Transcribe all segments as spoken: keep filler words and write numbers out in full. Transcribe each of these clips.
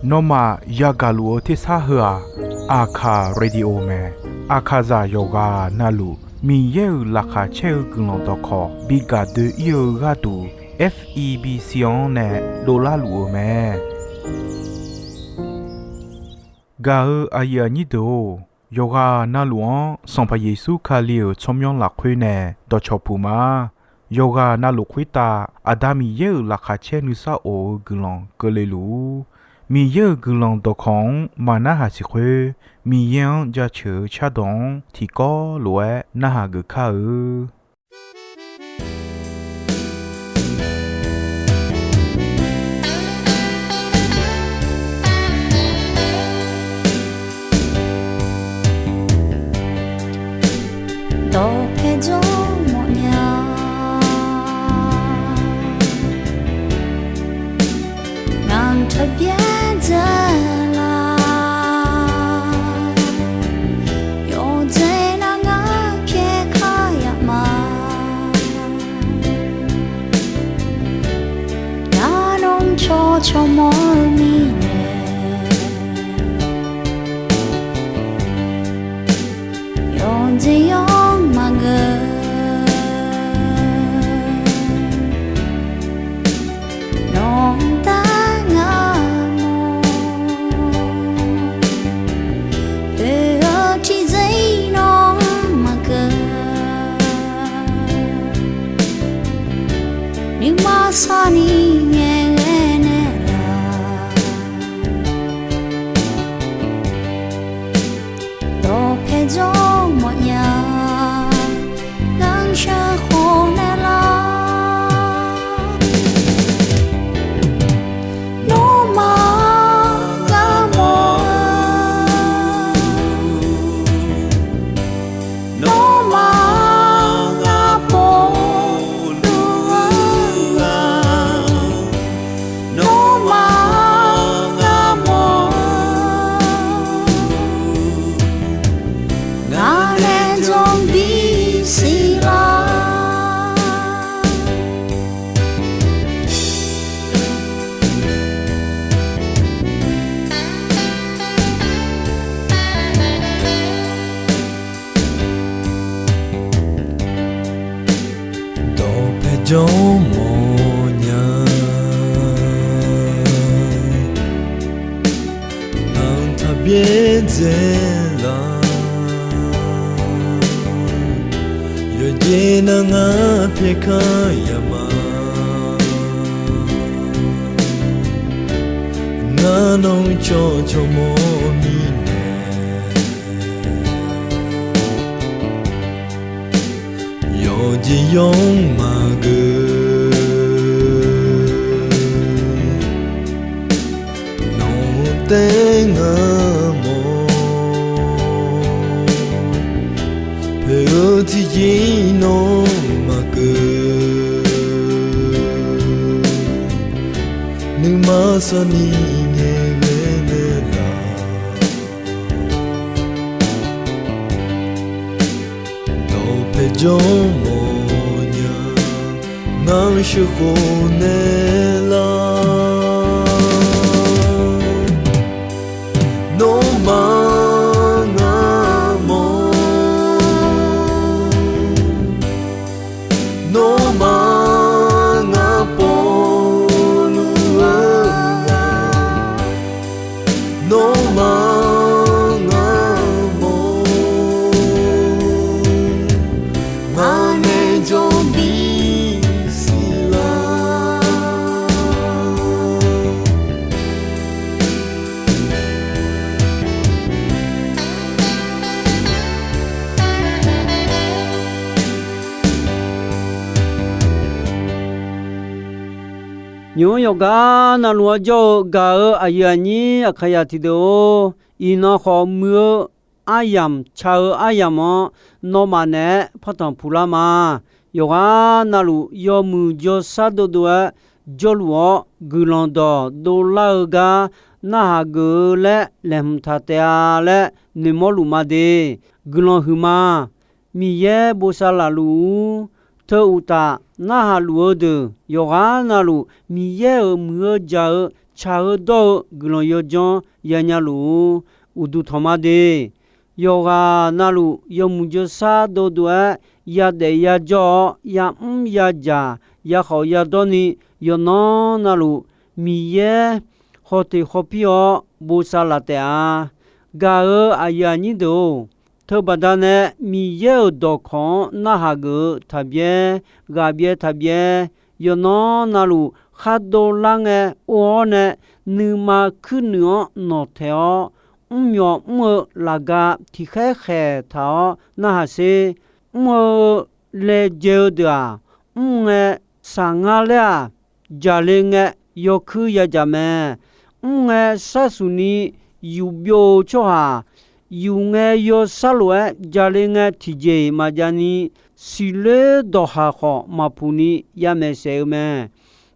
Nawmaf yagaq luf-eu tersar heu-aq, Aqkaq Radio mae. Aqkaqzaq yawqghaq navluf Miqyaer-euq laqkhaq caer-eu guiqlanq dawqkawq bi gaq doe-ir-eu gharduq, F E B C-anr nae dovlar luf-eu mae. Gaq-eu aqyuif aqnyir deuq-or, yawqghaq navluf-anr Sanqpaq Yeqsur Kali-euq tsawrmyanr lafkhoer nae dawqcawq puq ma. Yawqghaq navluf khoertav Aqda Miqyaer-euq laqkhaq caer nuisar of-eu guiqlanq keuvle luf-ur. Miqyaer-euq guiqlanq dawqkawq-anr maqnarhaq siq khoer, Miqyaer-anr jaceuq-eu cardawq-anr tiqkawv lof-aer narhaq geuf kar-eu. Dawqpae jawr mawfnya, ngaq-anr taqbyaer dzae la. Yawqjeq nar ngar pyaer kar yaf ma. Ngar nawr cawq cawq mawr-eu mirnae, yawqjeq yawr maqngeur. Nawq-anr dar ngar mawr, oe-eu tiqjeq-ir nawr maqkeuv. Nuima sarni ngaeqghae naeqlaf, dawqpae jawr mawfnya, ngar sheuqkhof naeqlaf. Nawmaf ngar mawr-eu, nawmaf ngar pov luf-eu, nawmaf ngar mawr-eu, ngaq nae jawr bisiq lar. Dawqpae jawr mawfnya, ngaq-anr taqbyaer dzae la. Yawqjeq nar ngar pyaer kar yaf ma. Ngar nawr cawq cawq mawr mirnae, yawqjeq yawr maqgeur. Nawq-anr taef ngar mawr, poeq-eu tiqjeq-ir nawr maqkeuv. Nuima sarni ngaeqghae naeqlaf, dawqpae jawr mawfnya, ngar sheuqkhof naeqlaf. Nawmaf ngar mawr, nawmaf ngar povluf-eu, nawmaf ngar mawr, ngaq nae jawr bisiq lar. Nymq-mr yawqgar navluf-anr jawr-eu gaq-eu aqyuif aqnyir aqkaqyaq tiqdeuq-or, iqnan khawf muiq-eu aryamq ca-eu aryamq-anr nawmaf naeq-aer pantanq puq lar ma. Yawqghaq navluf yawmuiq jawrshar dovdov-aer jawrluf-awr, guiqlanq dawq dovlar-eu gar narhaq geuf-eu laer laeqhmq taq taef-a laer noeqmawr luf ma de. Guiqlanq huiqma. Miqyaer bosav laf luf-ur. Teu uqtaf, narhaq luf-eu deuq yawqghaq navluf Miqyaer-euq muiq-eu jaq-eu tsaq-eu dawr-eu guiqlanq yawdzanr yanya luf-ur. Uqduq tanq ma de. Yawqghaq navluf yawmuiq jawrshar dovdov-aer yadaef yajawr-awr, yamr yajaq, yakhawf yadawr ni, yawqnan navluf Miqyaer hawteq hawpir-awr bosav laf taef-a. Gaq-euq aqyuif aqnyir deuq-or, teubaqda nae Miqyaer-euq dawqkawq-anr narhaq geuf-eu taqbyaer, ghaqbyaer taqbyaer, yawqnan navluf khar dovlar ngae or-awr nae, nuima kuirnuiq-anr nawqtaeq-awr, mrmyawf mr-eu lafga tiqkhaer khaeq taq-awr narhaq sher. Mr-eu laejae-eu deuq-aq, mr ngae saqngar laer-aq, jaqle ngae yawkuir yajaq mae. Mr ngae sharsuq ni yufbyov-eu tsawrhaq, yuf ngae yawshar lof-aer jaqle ngae tiqjeq-iq maqjav ni, siqloer dawqhaq khawf maqpuq ni yamaeq saef-eu mae.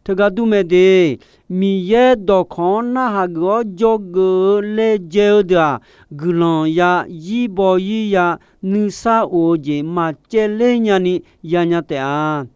Teugar dur mae de. Miqyaer dawqkawq-anr narhaq geuf-awr dzawgeuf-eu laejae-eu deuq-aq, guiqlanq ya, yirbaw yir ya, nuisar of-eu jeq maqcaevler nyani yanya taef-a.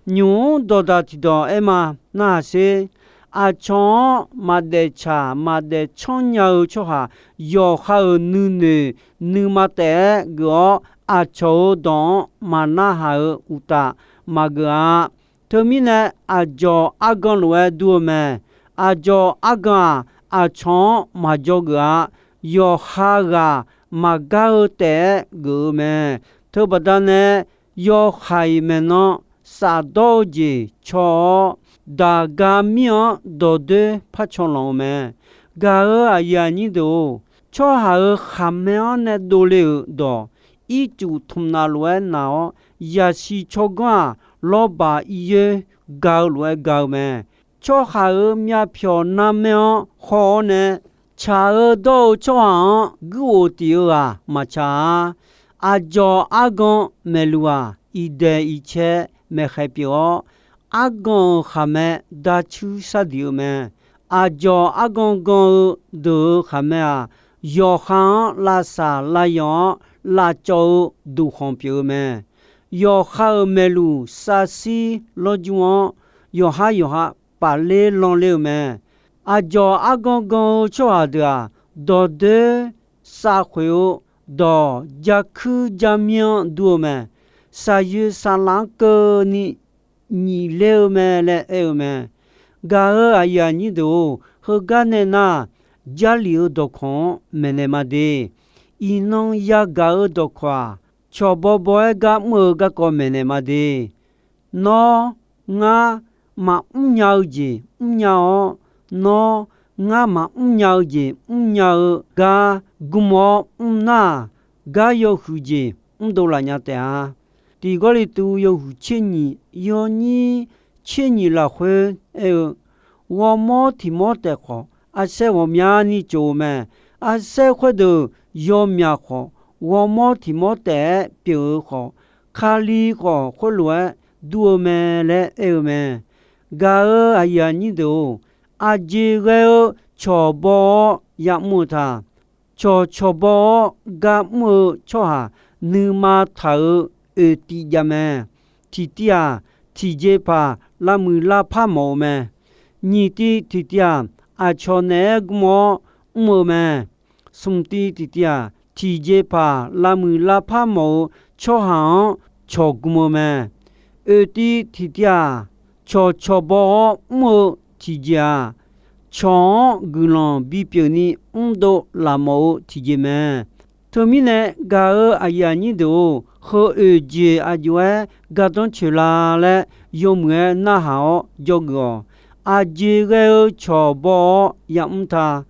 Nymq-mr dawqdaq tiqdawq aer ma. Narhaq sher. Aqcawq-anr maqdaef tsaq maqdaef canr nya-eu tsawrhaq, yawqha-euq nuinoeq nuima taef-aer geuf-awr, aqcawq-euq dawq-anr maqnarhaq-eu uqtaf maqgeuf-a. Teumirnae, aqdzawq argan lof-aer dur-eu mae. Aqdzawq argan-aq, aqcawq-anr maqdzawgeuf-a. Yawqha ghaq maqgar-eu taef-aer geuf-eu mae. Teubaqda nae, yawhaiq maeqnan safdawr-eu jeq caw-awr, daqga mir-anr dawqdoer par caw lanq-eu mae. Gaq-euq aqyuif aqnyir deuq-or, tsawrhaq-euq khaqmae-anr nae dovle-euq dawq, ircuf tmqnaf lof-aer naq-awr, yaqsiq tsawrganr-aq, lawrbaq iryoer ga-eu lof-aer ga-eu mae. Tsawrhaq-euq myavpyawq narmaer-anr haw-awr nae, tsaq-eu dawr-eu tsawrhaq-anr guirghof tif-eu ghaq maqtsaq-a. Aqdzawq argan maeqluq-aq, iqdaeq iqcae maeqkhaeq pyeuf-awr, argan-euq khaqmae darcuir shardiq-eu mae. Aqdzawq argan gan-eu deuq-euq khaqmae-aq, yawqha-anr lavsaq lavyawq-anr lavcawv-eu duqkhanq pyeuf-eu mae. Yawqha-euq maeqluq savshir lawrjmr-anr, yawqhar yawqha pafler lanr ler-eu mae. Aqdzawq argan gan-eu tsawrhaq deuq-aq, dawqdoer savkhoeq-eu dawq, jarkuir jarmir-anr dur-eu mae. Shaqyoeq saqlaq-anr keuvni nyiq ler-eu mae laer aer-eu mae. Gaq-euq aqyuif aqnyir deuq-or, heugar nae nar, Jarlif-eu dawqkawq-anr maeqnaeq ma de. Iqnan yagaq-eu dawqkawq-aq, cawq bawbaw-aer gar mr-eu garkawv maeqnaeq ma de. Nawr, ngar, maqmr nya-eu jeq mrnya-awr, nawr, ngar maqmr nya-eu jeq mrnya-eu gar gm-awr mr nar-aq, gar yawhuiq jeq mrdov laf nya taef-a. Tiq Gawrliqtu yawhuiq tser nyiq yawnyir tser nyiq lafkhoer aer-eu, ghawrmawr tiq mawr taef khawf, arsaer ghawqmyani tsof-eu mae. Arsaer khoerdeuq yawmyaq khawf, ghawrmawr tiq mawr taef-aer pyeuf-eu khawf, Kali khawf khoerlof-aer dur-eu mae laer aer-eu mae. Gaq-euq aqyuif aqnyir deuq-or, aqjeq ghae-eu cawq baw-awr ya'mr-eu ta. Cawq cawq baw-awr gar mr-eu tsawrhaq, nuima taq-euq oeq tiv jav mae. Tiqtiv-aq, tiqjeqpaq lavmuiq lavpar mawf-eu mae. Nyiq tiv tiqtiv-aq, aqcawq naeq-aer gm-awr mr-eu mae. Smq tiv tiqtiv-aq, tiqjeqpaq lavmuiq lavpar mawf-eu tsawrhaq-anr cawq gm-eu mae. Oeq tiv tiqtiv-aq, cawq cawq baw-awr mr-eu tiqjeq-aq, cawq-anr guiqlanq bipyeuf ni mrdov laf mawf-eu tiqjeq mae. Teumirnae gaq-euq aqyuif aqnyir deuq-or, heu oeq jeq aqjox-aer gardanr coeq la laer yawmuiq-aer narhaq-awr dzawgeuf-awq. Aqjeq ghae-eu cawq baw-awr ya'mr ta.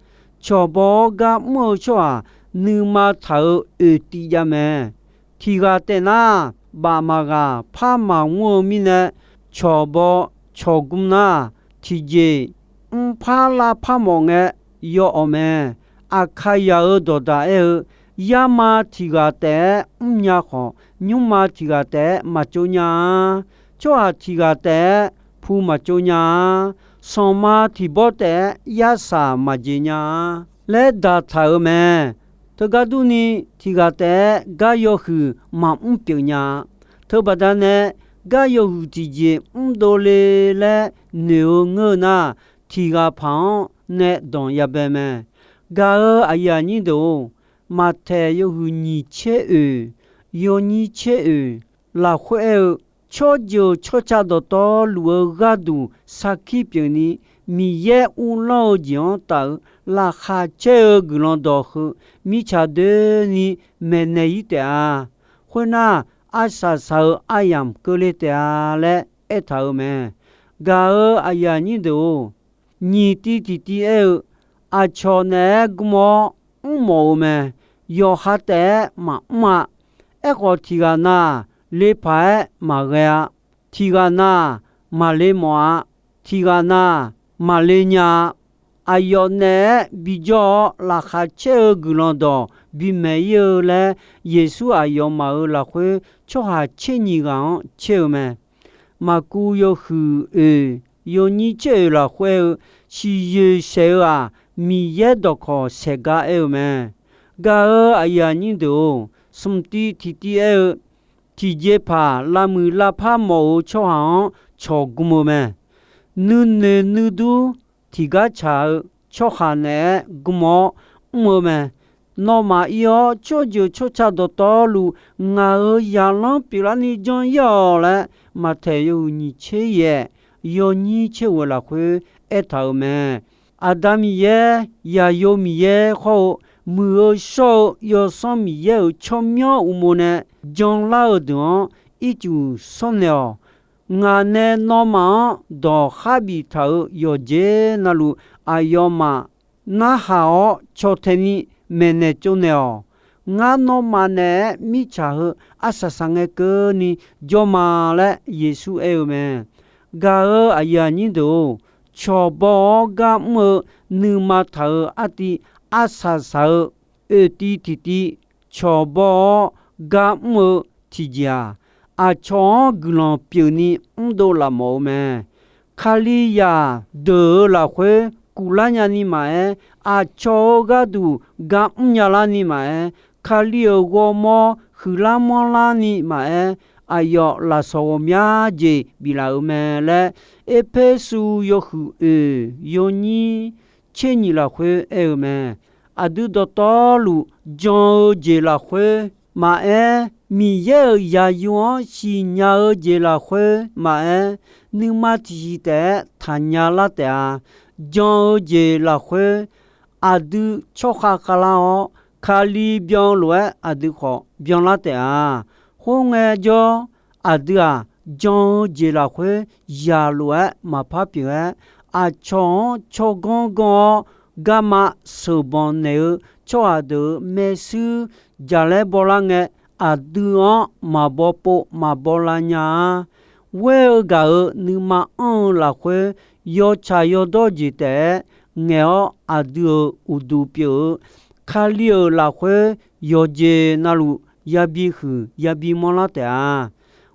Cawq baw-awr gar mr-eu tsawrhaq, nuima taq-euq oeq tiv jav mae. Tiq ghaq taef nar, baf maqghaq par maqmr-eu mirnae, cawq baw cawq gm nar, tiqjeq mrpar lavpar mawf ngae yawawq mae. Aqkaqyaq-euq dawqdaq aer-eu, yarma tiq ghaq taef-aer mrnya khawf, nymrma tiq ghaq taef-aer maqtsov nya-a. Tsawrhaq tiq ghaq taef-aer pu maqtsov nya-a. Sanqma tiq bawr taef-aer yarsaq maqjeq nya-a laer daqtaq-euq mae. Teugar durni, tiq ghaq taef-aer gar yawhuiq maqmr pyeuf nya-a. Teubaqda nae, gar yawhuiq tiqjeq mrdov le laer noeq-eu ngeur-eu nar, tiq ghaq paq-anr nae danq yabae mae. Gaq-euq aqyuif aqnyir deuq-or, Maqtaeq yawhuiq nyiq tser oeq, yawnyir tser oeq lafkhoer aer-eu, tsawrjeuq tsawrca dawqtawvluf-eu gharduq sarkir pyeufni, Miqyaer uvlanr-eu jeq-anr taf-eu laqkhaq caer-eu guiqlanq dawq heu, mirtsaq doeni maeqnaeq-ir taef-a. Khoernar, arsaq saq-eu aryamq keuvle taef-a laer aertaq-euq mae. Gaq-euq aqyuif aqnyir deuq-or, nyiq tiv tiqtiv aer-eu, aqcawq naeq-aer gm-awr mrmawf-eu mae. Yawqha taef-aer maqmr-a. Aerkhawf, tiq ghaq na-aq, lepaq-aer maqghae-a. Tiq ghaq na-aq, maqle mawf-a. Tiq ghaq na-aq, maqle nya-a. Aqyawf naeq-aer bijawr-awr, laqkhaq caer-eu guiqlanq dawq bimaeq-ir-eu laer, Yeqsur aqyawfmaf-euq lafkhoer tsawrhaq tser nyiq ghaq-anr caer-eu mae. Maqkuv yawhuiq oeq, yawnyir tser oeq lafkhoer aer-eu, siqyoeq saeq-eu-aq, Miqyaer dawqkawq saeq gar aer-eu mae. Gaq-euq aqyuif aqnyir deuq-or, smq tiv tiqtiv aer-eu, tiqjeqpaq lavmuiq lavpar mawf-eu tsawrhaq-anr cawq gm-eu mae. Nuinoeq nuidur tiqgar tsaq-eu tsawrhaq naeq-aer gm-awr mr-eu mae. Nawmaf ir-awr, tsawrjeuq tsawrca dawqtawvluf ngaq-euq zaqlanr pyeuflarni janr-ir-awq laer, Maqtaeq yawhuiq nyiq tser yaef, yawnyir tser ghoeq lafkhoer aertaq-euq mae. Aqda Miqyaer, Zaqyo Miqyaer khawr-eu, muiq-eu shawr-eu Yawsanr Miqyaer-euq tsawrmyanr uqmov nae janlar-eu deuq-anr ircuf shawrnaeq-awq. Ngaq nae nawmaf-anr dawq kharbif taq-euq yawqjeq navluf, aqyawfmaf narhaq-awr caw tae ni maeqnaeq tsovnaeq-awq. Ngar nawmaf naeq-aer mirtsaq heu arsaq saq ngae keuvni jawr ma laer Yeqsur aer-eu mae. Gaq-euq aqyuif aqnyir deuq-or, cawqbaw-awr gar mr-eu nuima taq-euq artiv arsaq saq-eu oeq tiv tiqtiv cawqbaw-awr gar mr-eu tiqjeq-aq, aqcawq-anr guiqlanq pyeufni mrdov laf mawf-eu mae. Kalizaq deuq-euq lafkhoer kuvlar nyani maqaer, aqcawq-euq gharduq gar mrnya larni maqaer, Kali-euq ghawrmawr huiqlar manrlarni maqaer, aqyawf lafsawq ghawqmya jeq biflaf-euq mae laer, Erpersu yawhuiq oeq yawnyir tser nyiq lafkhoer aer-eu mae. Aqdui dawqtawvluf jan-eu jeq lafkhoer maqaer, Miqyaer-euq zaqyo-anr siqnya-eu jeq lafkhoer maqaer, nuima tiqsiq taef-aer taqnya lar taef-a. Jan-eu jeq lafkhoer aqdui tsawrkhav khavlar-awr, Kali byan-eu lof-aer aqdui khawf byanlar taef-a. Khoerngae jawr, aqdui-aq, jan-eu jeq lafkhoer zaq lof-aer maqpar pyeuf-aer, aqcawq-anr tsawrganr ganr-awr, garma sheuqbanq naeq-eu tsawrhaq deuq-euq maershuir jaqlaer bawlar ngae, aqdui-anr maqbaw pov maqbaw lav nya-a. Ghoer-eu gaq-euq nuima anr-eu lafkhoer, yawtsaq yawdawr jeq taef-aer ngaeq-awr, aqdui-euq uqduq pyeuf-eu Kali-euq lafkhoer yawqjeq navluf yabi huiq yabi manrlar taef-a.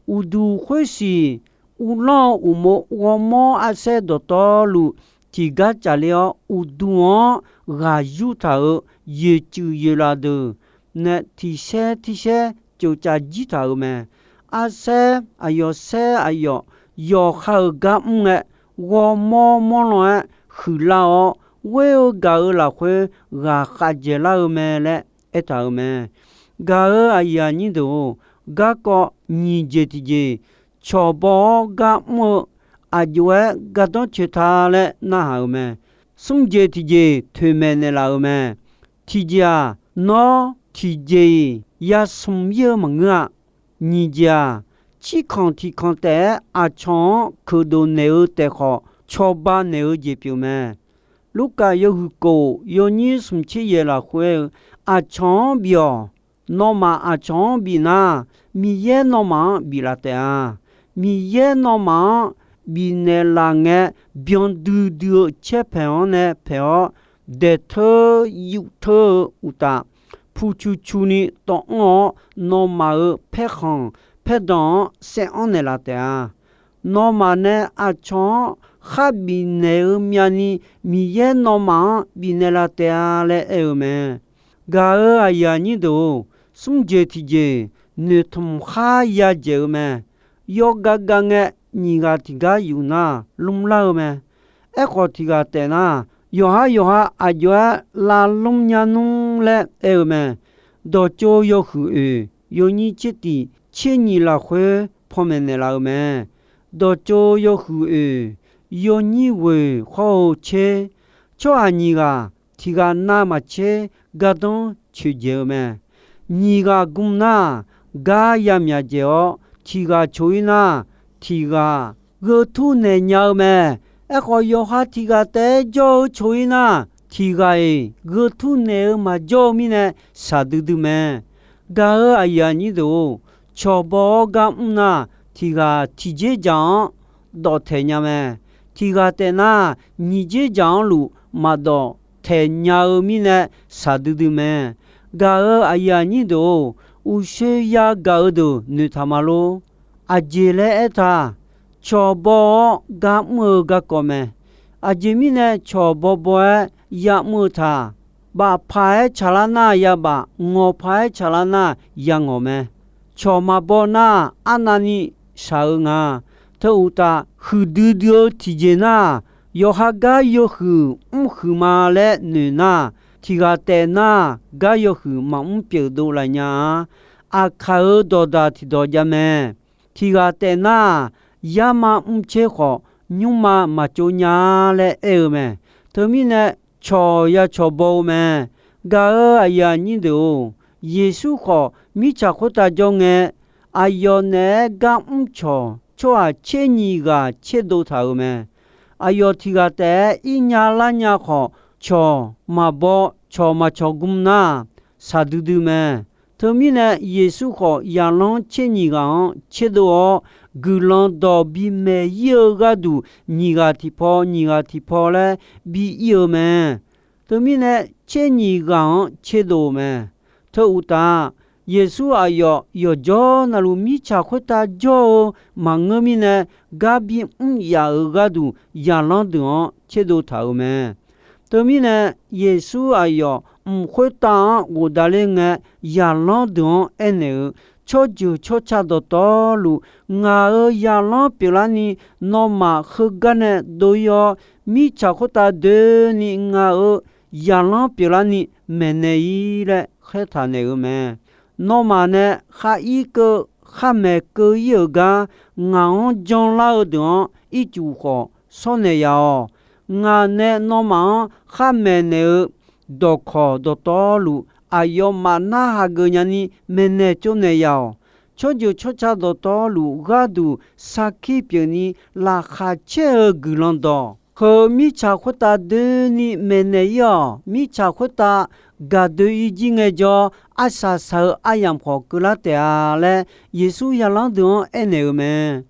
Uqduq khoersiq uvlanr-eu uqmov ghawrmawr arsaer dawqtawvluf tiqgar tsafler-awr, uqduq-anr ghaq yurtaq-euq yoeqtsuif yoeqlaf deuq nae tiqsaer tiqsaer tsoftsaf jir taq-euq mae. Arsaer aqyawf saer aqyawf yawqha-euq gar mr ngae, ghawrmawr mawrlan-aer huiqlar-awr, ghoer-eu gaq-euq lafkhoer ghaqkhav dzaeqlar-eu mae laer aertaq-euq mae. Gaq-euq aqyuif aqnyir deuq-or, garkawv nyiq jeq tiqjeq cawqbaw-awr gar mr-eu aqjox-aer gardanr coeq ta laer narhaq-euq mae. Smr jeq tiqjeq toeqmaeq naeqlaf-euq mae. Tiqjeq-aq, nawr tiqjeq-iq yasmq ir-eu maqngeur-a. Nyiq jeq-aq, tsirkanq tiqkanq taef-aer aqcawq-anr keuqdof naeq-eu taef khawf, cawba naeq-eu jeq pyeuf mae. Lurkaf yawhuiq kof yawnyir smq tser yaeq lafkhoer-eu, aqcawq-anr bif-awq. Nawmaf aqcawq-anr bif nar, Miqyaer nawmaf-anr biflaf taef-a. Miqyaer nawmaf-anr bifnaeq laf ngae, byan duidui-eu caer paeq-anr nae paeq-awr, daeq teur yuf teur-eu uqtaf, pu cu cu ni tawv anr-awr, nawmaf-euq paerkhanq paerdanq-anr saev anr naeqlaf taef-a. Nawmaf nae aqcawq-anr khar bifnaeq-eu myavni, Miqyaer nawmaf-anr bifnaeq laf taef-a laer aer-eu mae. Gaq-euq aqyuif aqnyir deuq-or, smr jeq tiqjeq noeqtmq khar ya dzaeq-eu mae. yawgav gav ngae, nyiq ghaq tiqgar yuf nar lmr lar-eu mae. Aerkhawf, tiq ghaq taef nar, yawqhar yawqha aqjox-aer lavlmr nya nmr laer aer-eu mae. Dawqtsov yawhuiq oeq yawnyir tser tiq tser nyiq lafkhoer panmaeq naeqlaf-eu mae. Dawqtsov yawhuiq oeq yawnyir ghoeq khawr-eu tser, tsawrhaq nyiq ghaq tiq ghaq navmaqtser gardanr coeqdzaeq-eu mae. Nyiq ghaq gm nar, gar yamyaq dzaeq-awr tiq ghaq coq-ir nar, tiq ghaq gheu tur naeq nya-eu mae. Aerkhawf, yawqha tiq ghaq taef-aer jawr-eu coq-ir nar, tiq ghaq-iq gheu tur naeq-eu maqjawr-eu mirnae shaqdui dui mae. Gaq-eu aqyuif aqnyir deuq-or, cawq baw-awr gar mr nar, tiq ghaq tiq dzer dzaq-anr dawf taeq nya mae. Tiq ghaq taef nar, nyiq dzer dzaq-anr luf maqdawf taeq nya-eu mirnae shaqdui dui mae. Gaq-eu aqyuif aqnyir deuq-or, uqshoe yagaq-eu deuq noeqtaq ma lor. Aqjeq laer aertaq, cawq baw-awr gar mr-eu garkawv mae. Aqjeq mirnae cawq baw baw-aer yamr-eu taq, bafpaq-aer tsaqlar nar yabaf, ngawqpaq-aer tsaqlar nar yangawq mae. Cawq maqbaw nar, arnavni shaq-eu nga. Teu uqtaf, huiqdui dui-eu tiqjeq nar, yawqha gar yawhuiq mrhuiq ma laer noeq nar, tiq ghaq taef nar, gar yawhuiq maqmr pyeuf dov laf nya-a. Aqkaq-euq dawqdaq tiqdawq jav mae. Tiq ghaq taef nar, yarma mrtser khawf, nymrma maqtsov nya-a laer aer-eu mae. Teumirnae, cawq ya cawq baw-eu mae. Gaq-eu aqyuif aqnyir deuq-or, Yeqsur khawf mirtsaq khoertav jawr ngae, aqyawf naeq-aer gar mr cawq tsawrhaq tser nyiq ghaq tserdov taq-euq mae. Aqyawf tiq ghaq taef-aer ir nya lar nya khawf, cawq maqbaw, cawq maqcawq gm nar, shaqdui dui mae. Teumirnae, Yeqsur khawf zaqlanr tser nyiq ghaq-anr tserdov-awr, guiqlanq dawq bimaeq ir-eu gharduq, nyiq ghaq tiqpaw, nyiq ghaq tiqpaw laer bi ir-eu mae. Teumirnae, tser nyiq ghaq-anr tserdov-eu mae. Teu uqtaf, Yeqsur aqyawf yawqjawr navluf mirtsaq khoertav jawr-eu maqngeur mirnae, gar bimr yaf-euq gharduq zaqlanr deuq-anr tserdov taq-euq mae. Teumirnae, Yeqsur aqyawf mq khoertav-anr ghofdav ler ngae, zaqlanr deuq-anr aernaeq-eu, Tsawrjeuq tsawrca dawqtawvluf, ngaq-euq zaqlanr pyeuflarni nawmaf heugar nae dov-ir-awr, mirtsaq khoertav doeni ngaq-euq zaqlanr pyeuflarni maeqnaeq-ir laer khaertaq naeq-eu mae. Nawmaf nae khar ir keuv, khar maeq keuv-ir-euq gar ngaq-anr janlar-eu deuq-anr ircuf khawf shawr naeq yaf-awq. Ngaq nae nawmaf-anr khar maeqnaeq-eu dawqkawq dawqtawvluf, aqyawfmaf narhaq geuf nyani maeqnaeq tsovnaeq yaf-awq. Tsawrjeuq tsawrca dawqtawvluf gharduq sarkir pyeufni laqkhaq caer-eu guiqlanq dawq, heu mirtsaq khoertav doeni maeqnaeq-ir-awq. Mirtsaq khoertav gaqdoe-ir jir ngae jawr, arsaq saq-eu aryamq khawf keuvlar taef-a laer, Yeqsur zaqlanr deuq-anr aernaeq-eu mae.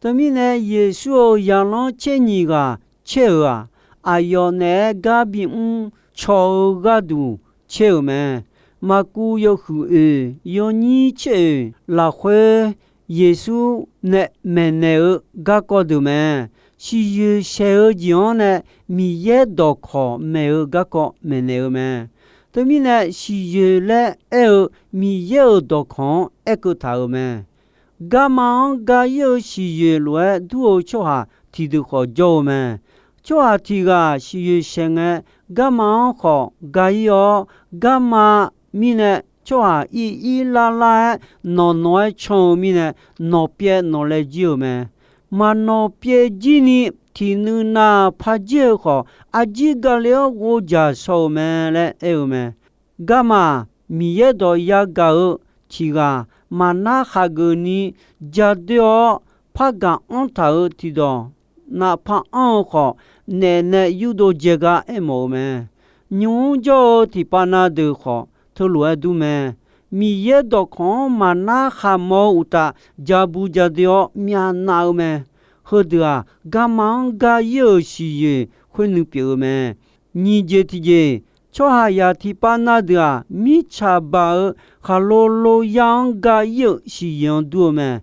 Teumirnae, Yeqsur-euq zaqlanr tser nyiq ghaq caer-euq-aq, aqyawf naeq-aer gar bimr caw-eu gharduq caer-euq mae. Maqkuv yawhuiq oeq yawnyir tser oeq lafkhoer, Yeqsur nae maeqnaeq-eu garkawv deuq mae. Siqyoeq saeq-eu jeq-anr nae Miqyaer dawqkawq maeq-eu garkawv maeqnaeq-eu mae. Teumirnae, siqyoeq laer aer-eu Miqyaer-euq dawqkawq-anr aerkeuv taq-euq mae. Garma-anr ga-ir-eu siqyoeq lof-aer dur-eu tsawrhaq tiqdeuq khawf jawr-eu mae. Tsawrhaq tiq ghaq siqyoeq saeq ngae, garma-anr khawf ga-ir-awr, garma mirnae tsawrhaq ir ir lar lar-aer nawq nawq-aer can-eu mirnae, nawq pyaev nawq laev jir-euq mae. Maqnawq pyaev jir ni tiqnuiv nav paq jir-eu khawf, arjir gale-awr ghovdzaq shaw-euq mae laer aer-eu mae. Garma-aq, Miqyaer dawq yagaq-eu tiq ghaq maqnar khaqgeuf ni ja doer-awr, par gaq anr taq-euq tiqdawq navpar anr-eu khawf, naef nae yurdov dzae gar aermawf-eu mae. Nymq mr jawr-eu tiqpav na deuq khawf, teulof-aer dur mae. Miqyaer dawqkawq-anr maqnar khaqmaw-eu uqtaf, ja bu ja doer-awr myavnav-eu mae. Heudeuq-aq, garma-anr ga-ir-euq siqyoeq khoer nuipyeuf-eu mae. Nyiq jeq tiqjeq, tsawrhaqzaq tiqpav na deuq-aq, mirtsaq baq-euq khaqlo lo yar-anr ga-ir-euq siqyoeq-anr dur-eu mae.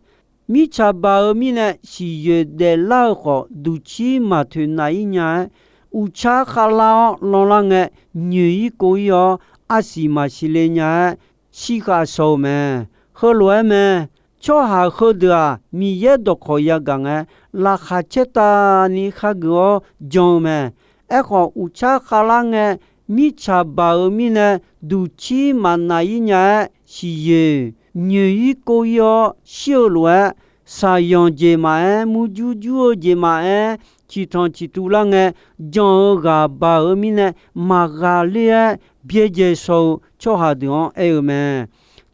Mirtsaq baq-eu mirnae siqyoeq daeflar-eu khawf, duqcir maqtoeq nav-ir nya-aer, uqtsar khavlar-awr lanlar ngae, nyoeq-ir kov-ir-awr, arsiq maqsiq le nya-aer, shirkhav shaw-eu mae. Heulof-aer mae. Tsawrhaq heudeuq-aq, Miqyaer dawqkawq yagaq ngae, laqkhaq caertavni khageuf-awr jan-eu mae. Aerkhawf, uqtsar khavlar ngae, mirtsaq baq-eu mirnae, duqcir maqnaf-ir nya-aer, siqyoeq nyoeq-ir kov-ir-awr shir-eu lof-aer, shaqyanq jeq maqaer, murjur jur-eu jeq maqaer, ciqtanq ciqtuv lar ngae, jan-eu ghaq baq-eu mirnae, maqghaqler-aer byaerdzae shaw-eu tsawrhaq deuq-anr aer-eu mae.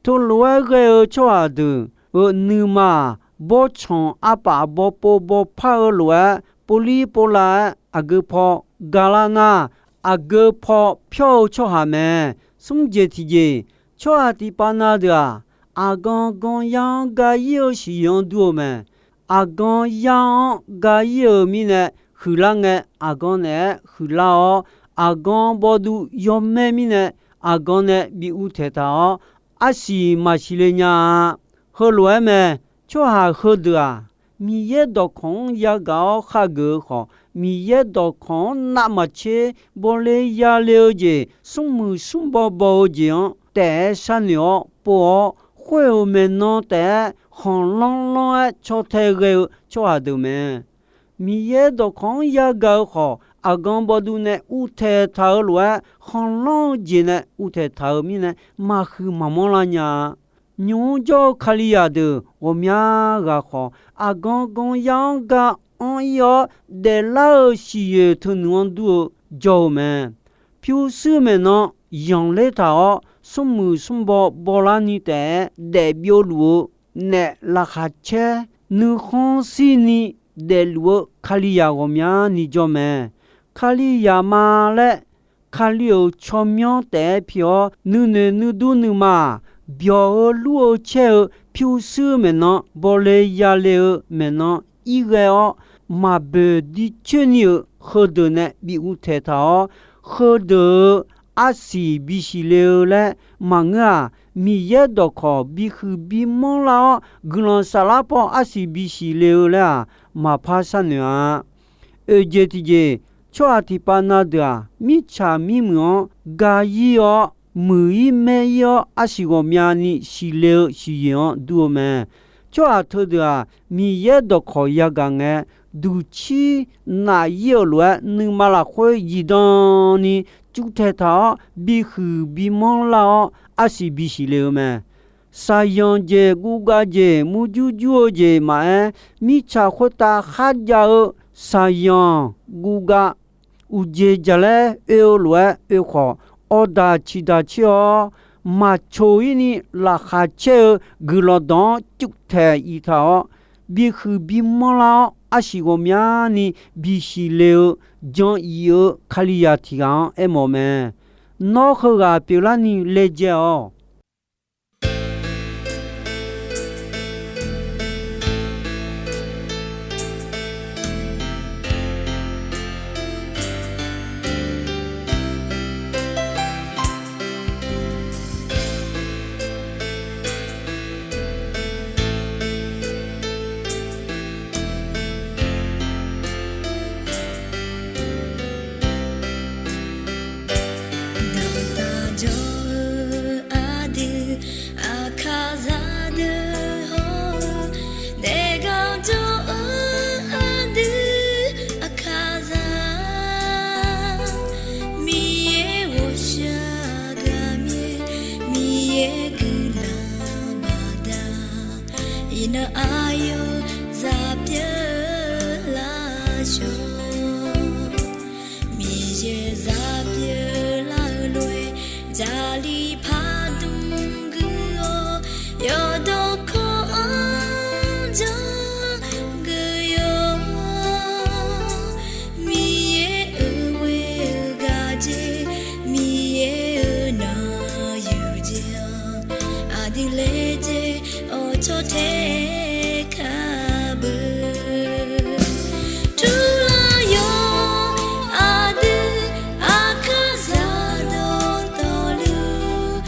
Teulof-aer ghae-eu tsawrhaq deuq-euq nuima-aq, bawrtsanq arpaf bawpov bawpar-eu lof-aer, povlir povlav-aer aqgeu paw galar nar, aqgeu paw pyawr-eu tsawrhaq mae. Smr jeq tiqjeq, tsawrhaq tiqpav na deuq-aq, aqgan gan yar-anr ga-ir-eu siqyoeq-anr dur-eu mae. Aqgan yar-anr ga-ir-euq mirnae huiqlar ngae, aqgan naeq-aer huiqlar-awr, aqgan bawduv yawmaer mirnae, aqgan nae bi uvtaeq taq-awr, arsiq maqsiq le nya-a. Heulof-aer mae. Tsawrhaq heudeuq-aq, Miqyaer dawqkawq-anr yagaq-awr khageuf-eu khawf, Miqyaer dawqkawq-anr navmaqtser bawle yale-eu jeq smrmuiq smrbaw baw-eu jeq-anr taef-aer sharnoeq-awr pov-awr, khoer-euq maeqnan taef-aer khanqlanr lanr-aer caw tae ghae-eu tsawrhaq deuq mae. Miqyaer dawqkawq-anr yagaq-eu khawf, aqgan bawduv nae uvtaeq taq-eu lof-aer, khanqlanr-eu jeq nae uvtaeq taq-eu mirnae, maqhuiq maqmanr lar nya-a. Nymq-mr jawr-eu Kalizaq deuq ghawqmya ghaq khawf, aqgan gan yar-anr ga anr-ir-awr daeflar-eu siqyoeq teunuiq-anr dur-eu jawr-eu mae. Pyurshuir maeqnan yanqler taq-awr, smrmuiq smrbaw bawlarni taef-aer daefbyov luf-eu, naef laqkhaq caer nuikhanr shirni daefluf-eu Kalizaq ghawqmyani jawr mae. Kalizaq ma laer Kali-euq tsawrmyanr taef-aer pi-awr, nuinoeq nuidur nuima-aq, byawq-eu lur-eu caer-eu pyurshuir maeqnan bawle yale-eu maeqnan irghae-awr, maqboeq dircoer ni-euq heudeuq nae bi uvtaeq taq-awr, heudeuq-euq arsiq bisiq le-eu laer maqngeur-aq, Miqyaer dawqkawq bihuiq bimanr lar-awr, guiqlanq saflar paw arsiq bisiq le-eu laer-aq, maqpar sharnoeq-a. Oeq jeq tiqjeq, tsawrhaq tiqpav na deuq-aq, mirtsaq mirmuiq-anr ga-ir-awr, muiq-ir maer-ir-awr, arsiq ghawqmyani siqle-eu siqyoeq-anr dur-eu mae. Tsawrhaq teudeuq-aq, Miqyaer dawqkawq yagaq ngae, duqcir naf-ir-euq lof-aer, nuima lafkhoer zifdan ni cuvtaeq taq-awr, bihuiq bimanr lar-awr, arsiq bisiq le-eu mae. Shaqzanq jeq, guvgav jeq, murjur jur-eu jeq maqaer, mirtsaq khoertav kharjav-eu shaqzanq guvgav uqjeq jaqlaer oe-eu lof-aer oe khawf, awqdaq ciqdaq coer-awr, maqcoq-ir ni laqkhaq caer-eu guiqlanq dawq-anr cuvtaeq iq taq-awr, bihuiq bimanr lar-awr, arsiq ghawqmyani bisiq le-eu jan iq-eu Kalizaq tiq ghaq-anr aermawf mae. Nawr heughaq pyeuflarni laejae-awq. Dawqtaq jawr-eu aqdui, aqkaqzaq deuq hawr-eu, daefgar jawr-eu aqdui, aqkaqzaq, Miqyaer ghawqshaq ghaqmyaer, Miqyaer guiqlanq baqda, iqnan aqyawf zaq pyeuf laf shawr. Miqyaer zaq pyeuf lar-eu lof-aer, Jarlif pardmq guiq-awr, yawqdawq kawv-anr janr guiq-awr, Miqyaer-euq ghoer-eu gaq jeq, Miqyaer-euq nanq yuq jeq-anr, aqdui laejae-awr cawtae kar beu. Turlar yawr aqdui, aqkaqzaq dawqtawvluf,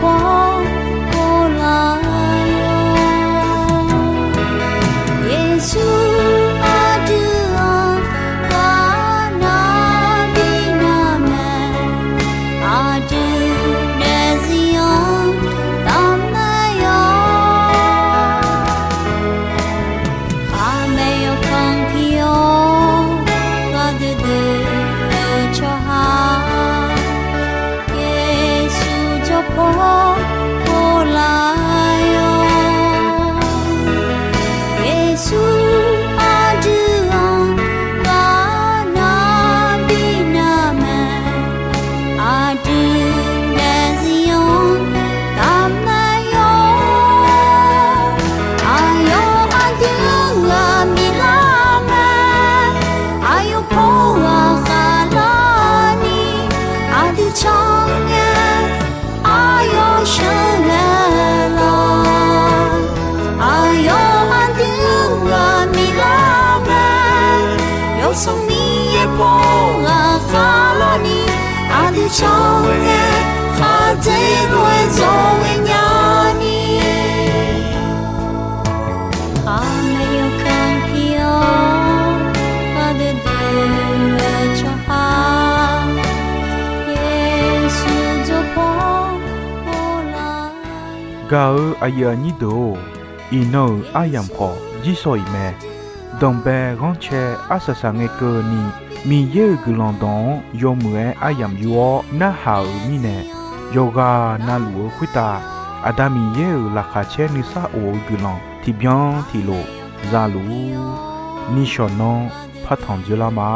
Pov-awr ghoflar-awq. Yeqsur aqdui-anr ghaqnar bi nar mae, aqdui daefzir-anr taf mae-awq. Khaqmae yawkanr pir-awr ghaqdui dui-eu tsawrhaq, Yeqsur jawrpaw ghoflar-awq. Yeqsur aqdui-anr ghaqnar bi nar mae, aqdui daefzir-anr taf mae-awq. Aqyawf aqdui-anr ghaq miqlar mae, aqyawf paw ghaq khaqlar ni, aqdui can ngae aqyawf sheuqghae lawq. Aqyawf aqdui-anr ghaq miqlar mae, Yawsanr Miqyaer paw ghaq khaqlar ni, aqdui can ngae khaqdzerzaq-aer zawr ghaenya ni. Khaqmae yawkanr pir-awr ghaqdui dui-eu tsawrhaq, Yeqsur jawrpaw ghoflar-awq. Gaq-eu aqyuif aqnyir deuq-or, iqnan-euq aryamq khawf jirsawq iq mae. Danqbae ghanrcae arsaq saq ngae keuvni, Miqyaer-euq guiqlanq dawq-anr yawmuiq-aer aryamq yur-awr narhaq-euq mirnae, yawqghaq navluf-eu khoertav Aqda Miqyaer-euq laqkhaq caer nuisar of-eu guiqlanq tiqbyan tiqlof zaluf-ur. Nishawq nanr partanq dzoerlar ma.